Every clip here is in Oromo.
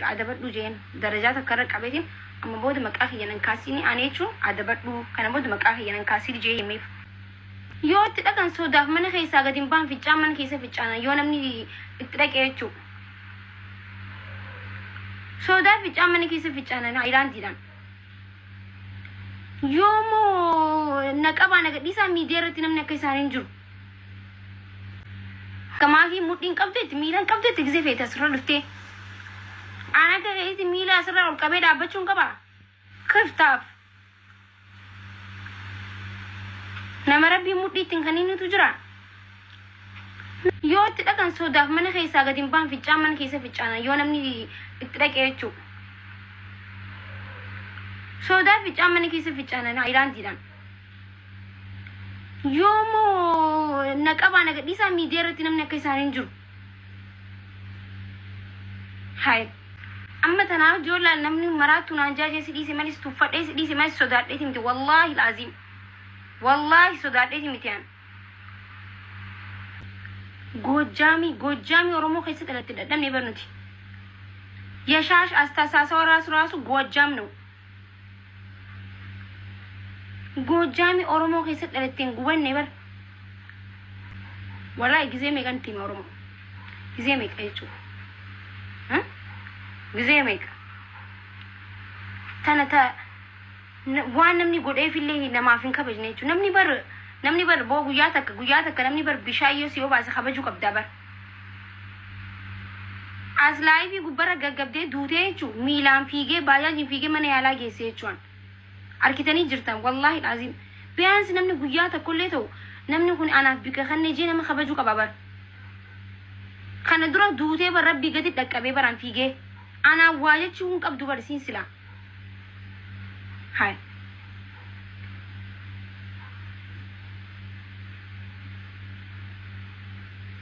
jira adabadhu jeen darajaa takka irra qabeetiin amma booda maqaa kiyya nan kaasini ani jechuun adabadhu kana booda maqaa kiyya nan kaasini jee himeef. Yoo itti dhaqan sodaaf mana keessaa gadi hin ba'an ficcaan mana keessa ficcaanan yoo namni itti dhaqe jechuudha. Sodaa ficcaan mana keessa ficcaanan haayilaandiidhaan. Yoo moo na qabaa na gadhiisaa miidiyaa irratti namni akka isaanii hin jiru. Kamaafii mudhiin qabdeetti miilaan qabdeetti gisee feete asirra dhuftee. Aan akka keetti miila asirra ol qabee dhaabbachuun qabaa? Kiftaaf. Nama rabbiin mudhii ittiin kaniinitu jira. Yoo itti dhaqan sodaaf mana keessaa gadi hin ba'an ficcaan mana keessa ficcaanan yoo namni itti dhaqe jechuudha. Sodaa ficcaan mana keessa ficcaanan haayilaandiidhaan. Yoo moo na qabaa na gadhiisaa miidiyaa irratti namni akka isaanii hin jiru. Hayi. Amma tanaaf ijoollaan namni maraattuu naan jaajee si dhiise malis tuffadhee si dhiise malis sodaadheeti miti wallaahi laaziim. Wallaahi sodaadheeti miti an. Goojjaamii Goojjaamii Oromoo keessa dhalatte dhadhabne bar nuti. Yashaash astasaasawa raasu raasu Goojjaam ነው. Goojjaamii Oromoo keessa dhalatte hin gubanne bar. Wallaahi gizee meeqan itti hima Oromoo. Gizee meeqa jechuudha. Gizee meeqa. Tana ta waan namni godheefillee namaaf hin kabajne jechuudha. Namni bar namni bar boo guyyaa takka guyyaa takka namni bar bishaan yoo si obaase kabajuu qabdaa bar. As laayifii gubbarra gaggabdee duutee jechuudha. Miilaan fiigee baajaajiin fiigee mana yaalaa geesse jechuudha. Arkitanii jirtan wallaahi laaziim. Biyaansi namni guyyaa tokkollee ta'u namni kun anaaf bika kannee jee nama kabajuu qaba bar. Kana dura duutee bar rabbii gadi dhaqqabee baraan fiigee. Anaan waa jechuu hin qabdu bar isiin silaa. Hai.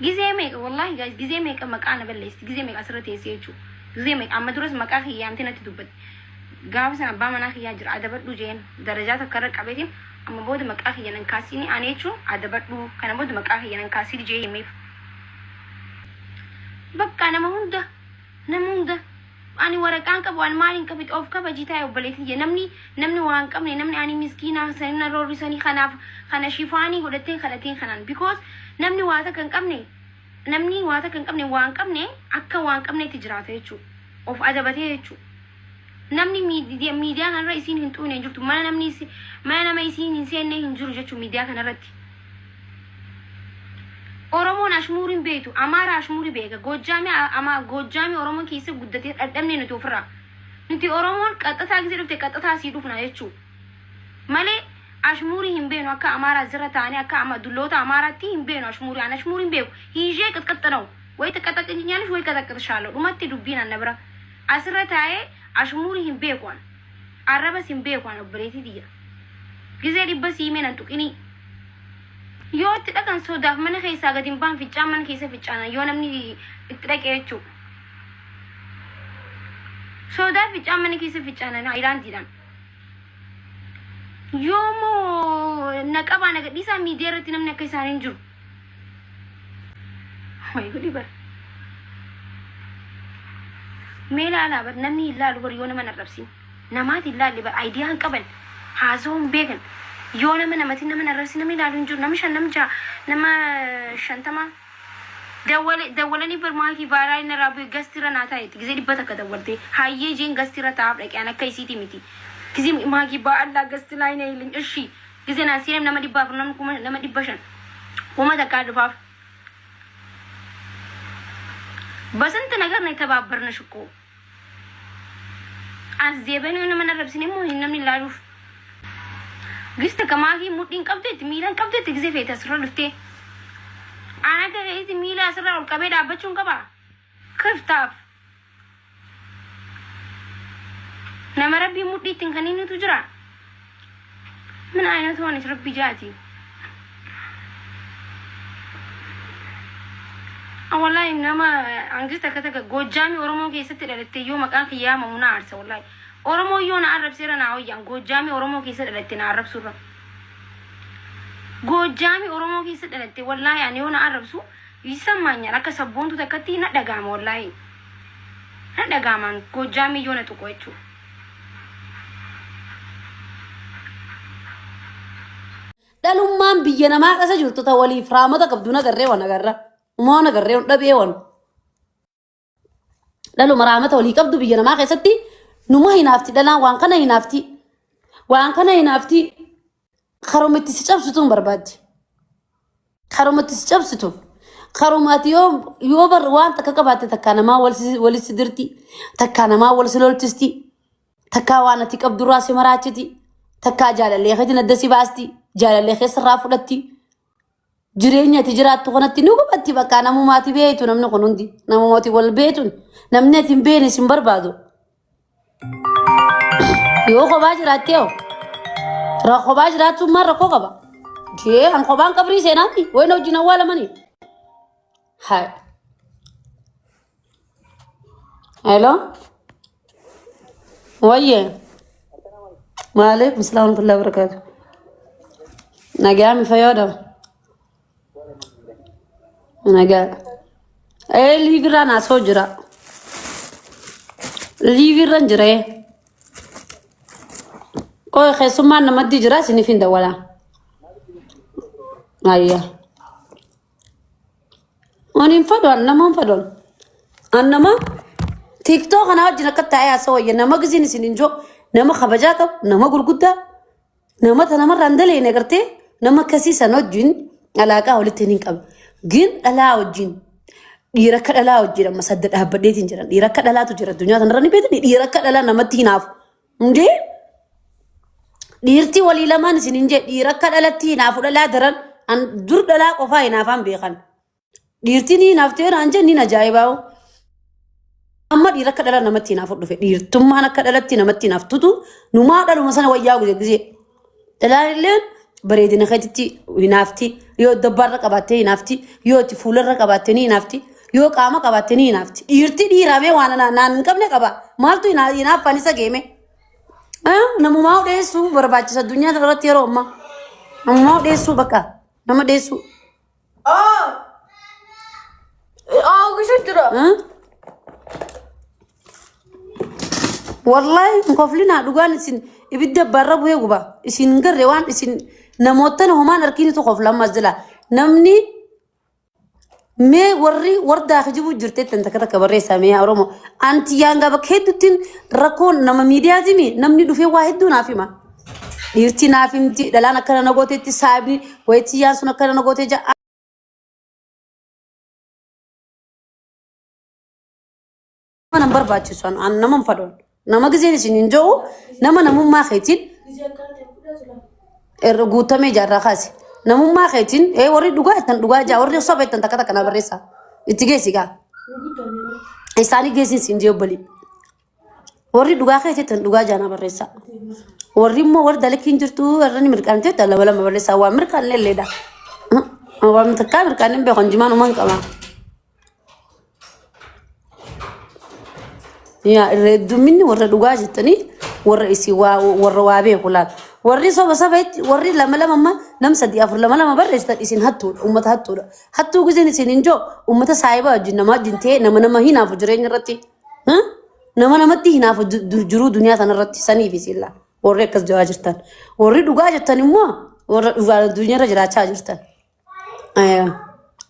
Gizee meeqa wallaahi guys gizee meeqa maqaa na balleessi gizee meeqa asirra teessee jechuudha. Gizee meeqa amma duras maqaa kiyya yaamtee natti dubbatti. Gaafa sana abbaa manaa kiyyaa jira adabadhu jeen darajaa takka irra qabeetiin amma booda maqaa kiyya nan kaasini ani jechuun adabadhu kana booda maqaa kiyya nan kaasini jee himeef. Bakka nama hunda nama hunda ani waraqaan qabu ani maal hin qabu of kabajii taa'e obboleettii kiyya namni namni waa hin qabne namni ani miskiinaa sanii na roorrisanii kanaaf kana shifaanii godhatteen kadhateen kanaan because namni waa takka hin qabne namni waa takka hin qabne waa hin qabne akka waa hin qabnetti jiraata jechuudha of adabatee jechuudha. Namni miidiyaa kanarra isiin hin xuqne hin jirtu mana namni mana nama isiin hin seenne hin jiru jechuudha miidiyaa kanarratti. Oromoon ashmuuriin beektu Amaara ashmuuri beeka Goojjaamii ama Goojjaamii Oromoon keessa guddatee dhadhabne nuti ofirraa. Nuti Oromoon qaxxataa gisee dhufte qaxxataa sii dhufna jechuudha. Malee ashmuurii hin beenu akka Amaaraa zirra taa'anii akka ama dulloota Amaaraatti hin beenu ashmuurii an ashmuurii hin beeku. Hiishee qaxqaxxa na'u. Wayi taqaxaqinyaanish wayi qaxaqqaxishaaloo dhumatti dubbiin anna bira. Asirra taa'ee ashmuurii hin beeku an. Arrabas hin beeku an obboleettii tiyya. Gizee dhibba sii himee nan tuqinii. Yoo itti dhaqan sodaaf mana keessaa gadi hin ba'an ficcaan mana keessa ficcaanan yoo namni itti dhaqe jechuudha. Sodaa ficcaan mana keessa ficcaanan haayilaandiidhaan. Yoo moo na qabaa na gadhiisaa miidiyaa irratti namni akka isaanii hin jiru. Wayi gudii bar. Mee laalaa bar namni hin laalu bar yoo nama hin arrabsin. Namaati hin laalle bar ayidiyaa hin qaban. Haasawuu hin beekan. Yoo nama namati nama hin arrabsin namni laalu hin jiru. Namni shan nama jaha nama 50 dawwale dawwalanii bar maakii vaayiraalii narraa bu'e gastira naa taa'etti gizee 100 dawwaltee hayyee jeen gastira taa'aaf dhaqe an akka isiiti miti. Gizee maakii ba'allaa gasti laayina ilin ishii gizee naan seenam nama 400 nama 1000 nama 500 1000 dhufaaf. በስንት ነገር ነው የተባበርንሽ እኮ as deebanii nama arrabsine immoo hin namni ilaaluuf. Gista kamaafii mudhiin qabdeetti miilaan qabdeetti gisee feete asirra dhuftee. Aan akka keetti miila asirra ol qabee dhaabbachuun qabaa? Kiftaaf. Nama rabbii mudhii ittiin kaniinitu jira. Min aynatu wanis rabbi jaati. Wallahi nama hangis takka takka Goojjaamii Oromoo keessatti dhalatte yoo maqaan kiyya yaamamu na aarsa wallahi. Oromoo yoo na arrabseera naa wayyaan Goojjaamii Oromoo keessa dhalatte na arrabsurra. Goojjaamii Oromoo keessa dhalatte wallahi ani yoo na arrabsu ይሰማኛል akka sabboontu takkatti na dhaga'ama wallahi. Na dhaga'amaan Goojjaamii yoo na tuqu jechuudha. Dhalummaan biyya namaa keessa jirtu ta waliif raamata qabdu nagarree wan agarra. Umaa nagarree wan dhabee wan. Dhaluma raamata walii qabdu biyya namaa keessatti numa hinaafti dhalaan waan kana hinaafti. Waan kana hinaafti karuma itti si cabsitu hin barbaaddi. Karuma itti si cabsitu. Karuma ati yoo yoo bar waan takka qabaatte takkaa namaa wal si wal si dirti takkaa namaa wal si lolchisti takkaa waan ati qabdurraa si maraachiti takkaa jaalallee keetiin adda si baasti jaalallee keessarraa fudhatti. Jireenya ati jiraattu kanatti ni gubatti bakka namumaati beektu namni kun hundi namumaati wal beektuun namni ati hin beekne sin barbaadu. Yoo kophaa jiraattee hoo kophaa jiraachuun maal rakkoo qaba? Jee an kophaan qabrii seenaati wayina wajjin awwaalamanii. Hai. Hello. Wayye. Waalaikum salaam warahmatullahi wabarakatuh. Nagaa mi fayyoodha. Nagaa. Ee liivirraa naasoo jira. Liivirra hin jira. Qoy keessummaan namatti jira isiniif hin dawwala. Ayya. Ani hin fadhu an nama hin fadhu an. An nama tiktoo kanaa wajjin akka taa'ee haasa'u wayya nama gisiin isin hin jiru nama kabajaa qabu nama gurguddaa nama ta namarraa hin daleene gartee nama akkasii san wajjin alaaqaa walitti hin qabu. Gin dhalaa wajjin dhiira akka dhalaa wajjin amma sadda dhaabbadheetiin jiran dhiira akka dhalaatu jira addunyaa kanarra ni beektani dhiira akka dhalaa namatti hinaafu. Hundee dhiirti walii lamaan isin hin jedhe dhiira akka dhalatti hinaafu dhalaa daran an dur dhalaa qofaa hinaafaan beekan. Dhiirti ni hinaaftee naan jenne ni ajaa'ibaa. Amma dhiira akka dhala namatti hinaafu dhufe dhiirtummaan akka dhalatti namatti hinaaftutu numaa dhaluma sana wayyaa gise gisee. Dhalaan illee bareedina keetitti hinaafti yoo dabbaarra qabaattee hinaafti yoo itti fuularra qabaatte ni hinaafti yoo qaama qabaatte ni hinaafti. Dhiirti dhiiramee waan naan hin qabne qaba maaltu hinaaffaan isa geeme. Namumaa dheessuu barbaachisa addunyaa kanarratti yeroo ammaa. Namumaa dheessuu bakka nama dheessuu. Aa, jira. Wallahi hin koflinaa dhugaan isin ibidda barra bu'ee guba. Isin hin garre waan isin namoottan homaan harkiinitu kofla ammas jala. Namni mee warri wardaa kijibuu jirteettan takka takka barreessaa mee yaa Oromoo. Anti yaangaa bakka hedduuttiin rakkoo nama miidiyaatimi namni dhufee waa hedduu naaf hima. Dhiirti naaf himti dhalaan akkana na gooteetti saayibni wayitti yaan sun akkana na gootee ja'a. Nama nan barbaachisu an an nama hin fadhu. Nama gizeen isin hin jiru nama namummaa keetiin irra guutamee jaarraa kaase. Namummaa keetiin ee warri dhugaa jettan dhugaa jaa warri soba jettan takka takka na barreessaa. Itti geessi gaa. Isaanii geessin siin jee obbolii. Warri dhugaa keessa jettan dhugaa jaa na barreessaa. Warri immoo warri dalakkiin jirtu warri ni mirqaante jettan lama lama barreessaa. Waan mirqaanne illeedha. Waan takkaa mirqaanne hin beeku jimaan uuman qaba. Yaa irra heddumminni warra dhugaa jettanii warra isii waa warra waa beeku laal. Warri soba soba warri lama lama amma nam sadii afur lama lama barreessitan isin hattuudha uummata hattuudha. Hattuu giseen isin hin jiru uummata saayiba wajjin nama wajjin ta'ee nama nama hinaafu jireenya irratti. Nama namatti hinaafu jiruu duniyaa sana irratti saniif isin laal. Warri akkas jiraa jirtan. Warri dhugaa jettan immoo warra dhugaa addunyaa irra jiraachaa jirtan.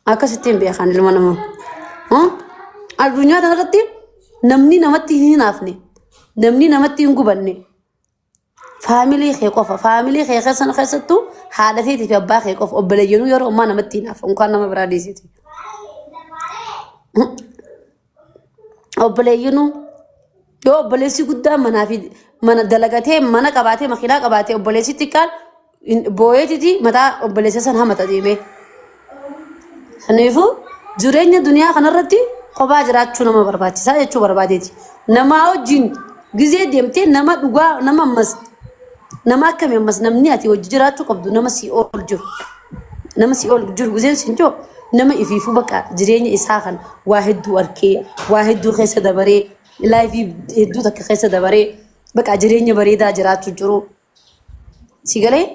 Akkasittiin beekan ilma namaa. Addunyaa kanarratti namni namatti hin hinaafne, namni namatti hin gubanne, faamilii kee qofa. Faamilii kee keessan keessattuu haadha keetii fi abbaa kee qofa. Obboleeyyanuu yeroo ammaa namatti hinaafa. Unkaan nama biraa dhiisiti. Obboleeyyanuu yoo obboleessi guddaan manaa fi mana dalagatee mana qabaatee makiinaa qabaatee obboleessi xiqqaan booyeetiti mataa obboleessa san hamata deemee. Kanaafuu jireenya duniyaa kanarratti kophaa jiraachuu nama barbaachisaa jechuu barbaadeeti. Namaa wajjin gizee deemtee nama dhugaa nama ammas nama akkamii ammas namni ati wajji jiraachuu qabdu nama sii ol jiru. Nama sii ol jiru gizeen siin jiru nama ifiifuu bakka jireenya isaa kan waa hedduu arkee waa hedduu keessa dabaree laayifii hedduu takka keessa dabaree bakka jireenya bareedaa jiraachuu jiru. Si galee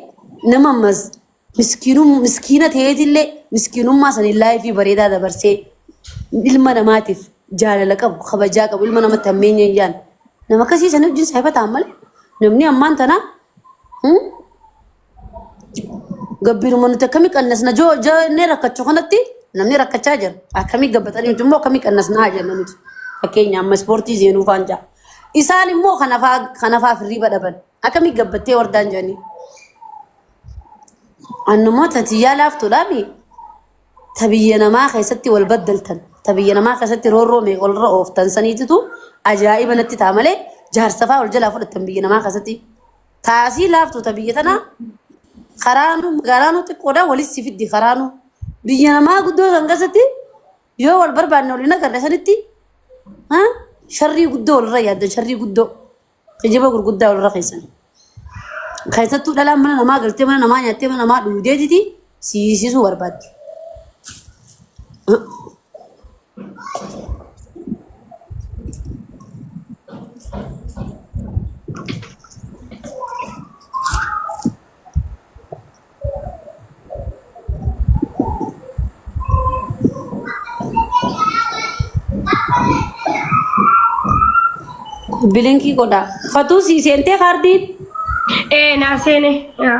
nama ammas miskiina ta'eetillee miskiinummaa sanii laayifii bareedaa dabarsee ilma namaatiif Jaalala qabu, kabajaa qabu, ilma namatti hammeenya hin yaadne. Nama akkasii sana wajjin saahiba ta'an malee namni ammaan tanaa gabbiruma nuti akkamii qannasna joo jennee rakkachuu kanatti namni rakkachaa jira. Akkamii gabbatanii nuti immoo akkamii qannasnaa jenna nuti. Fakkeenya amma ispoortii seenuu faan ja'a. Isaan immoo kanafaa kanafaa firriiba dhaban. Akkamii gabbattee wardaan jedhanii. Annumoo tatiyyaa laaftuudhaami ta biyya namaa keessatti wal baddaltan ta biyya namaa keessatti roorroo meeqa walirra ooftan saniititu ajaa'iba natti ta'a malee jaarsa faa wal jalaa fudhattan biyya namaa keessatti. Taasii laaftu ta biyya tanaa karaanu magaalaanu xiqqoodha walis si fiddi karaanu biyya namaa guddoo san keessatti yoo wal barbaanne wal hin agarre sanitti sharrii guddoo walirra yaaddan sharrii guddoo kijiba gurguddaa walirra keessan. Keessattuu dhalaan mana namaa galtee mana namaa nyaattee mana namaa dhuudeetiti siisisuu barbaaddi. Bilinkii godhaa. Fatuu sii seentee kaardiin. Ee naa seene. Yaa.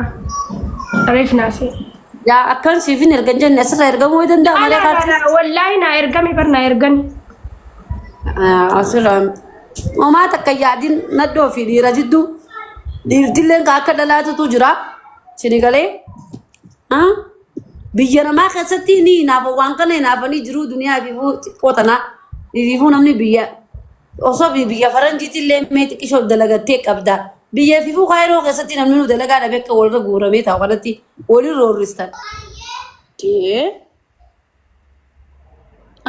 Reef naa seene. Yaa akkan siif hin ergan jenne asirraa ergamuu ni danda'a malee Alaa kaardiin. alaa wallaahi naa ergame bar naa ergani. Asirraa homaa takka yaadin nadhoo fi dhiira jidduu dhiirtilleen ka akka dhalaatutu jira. Sini galee biyya namaa keessatti ni hinaafa waan kana hinaafanii jiruu duniyaa fi xiqqoo tanaa ififuu namni biyya osoo biyya faranjiitti illee mee xiqqishoo dalagattee qabda. Biyya ififuu kaayiroo keessatti namni nu dalagaa dhabe akka walirra guuramee taa'u kanatti walirra roorristan.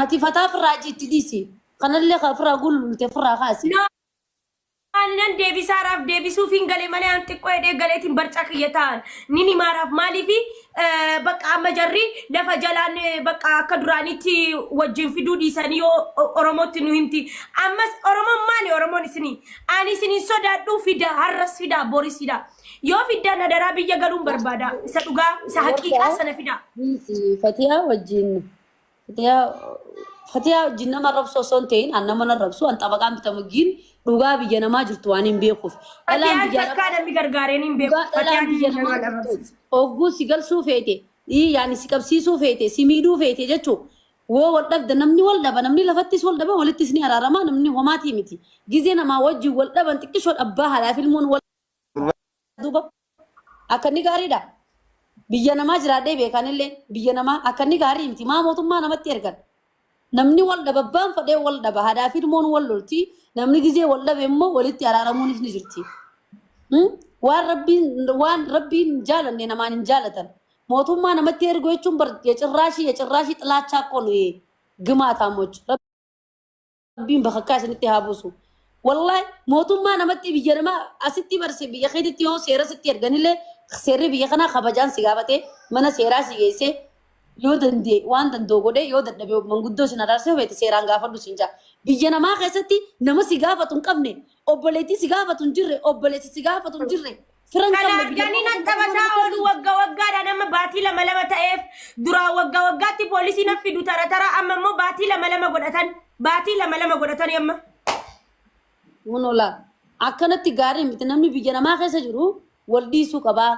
Ati fataa firraa itti dhiisi. Kanallee kan ofirraa gullulte ofirraa kaasi. No, ani nan deebisaaraaf deebisuuf hin gale malee an xiqqoo hidhee galeetiin barcaa kiyya ta'an ni nimaaraaf maaliifi bakka amma jarri lafa jalaan bakka akka duraanitti wajjin fiduu dhiisanii yoo Oromootti nu himti. Ammas Oromoon maali Oromoon isinii? Ani isin hin sodaadhu fida har'as fida boris fida. Yoo fiddaan hadaraa biyya galuun barbaada. Isa dhugaa isa haqiiqaa sana fida. Fatiyaa wajjin Fatiyaa Fatiyaa wajjin nama arrabsoo osoo hin ta'in an nama arrabsu an xabaqaan bitamu giin dhugaa biyya namaa jirtu waan hin beekuuf. Dhalaan Fatiyaan biyya takkaa namni gargaareen hin beeku. dhugaa dhalaan Fatiyaan biyya nama namaa jirtu arrabsiisa. ogguu si galsuu feete yaani si qabsiisuu feete si miidhuu feete jechuu woo wal dhabda namni wal dhaba namni lafattis wal dhaba walittis ni araarama namni homaatii miti gizee namaa wajjin wal dhaban xiqqishoo abbaa haadhaaf ilmoon wal duuba Akka inni gaariidha. Biyya namaa jiraadhee beekanillee biyya namaa akka inni gaarii miti. Maa mootummaa namatti ergan. Namni wal dhaba abbaan fadhee wal dhaba haadhaa fi ilmoon wal lolti. Namni gizee wal dhabe immoo walitti araaramuunis ni jirti. Waan rabbiin waan rabbiin hin jaalanne namaan hin jaalatan. Mootummaa namatti ergu jechuun bar yacirraashii yacirraashii xilaachaa koon gimaataamoch. Rabbiin bakakkaa isinitti haa buusu. Wallahi mootummaa namatti biyya namaa asitti barse biyya keetitti yoo seera sitti erganillee seerri biyya kanaa kabajaan si gaafatee mana seeraa si geessee yoo danda'e waan danda'u godhee yoo dadhabe manguddoo sin araarsee feete seeraan gaafadhu siin jaa. Biyya namaa keessatti nama si gaafatu hin qabne obboleettii si gaafatu hin jirre obboleessi si gaafatu hin jirre fira hin Kana qabne biyya arganii namaa nan keessatti taphataa nama oolu wagga waggaadhaan amma baatii lama lama ta'eef duraa wagga waggaatti poolisii na fidu tara tara amma immoo baatii lama lama godhatan baatii lama lama godhatanii amma. Munola akkanatti gaarii miti namni biyya namaa keessa jiru wal dhiisuu qabaa.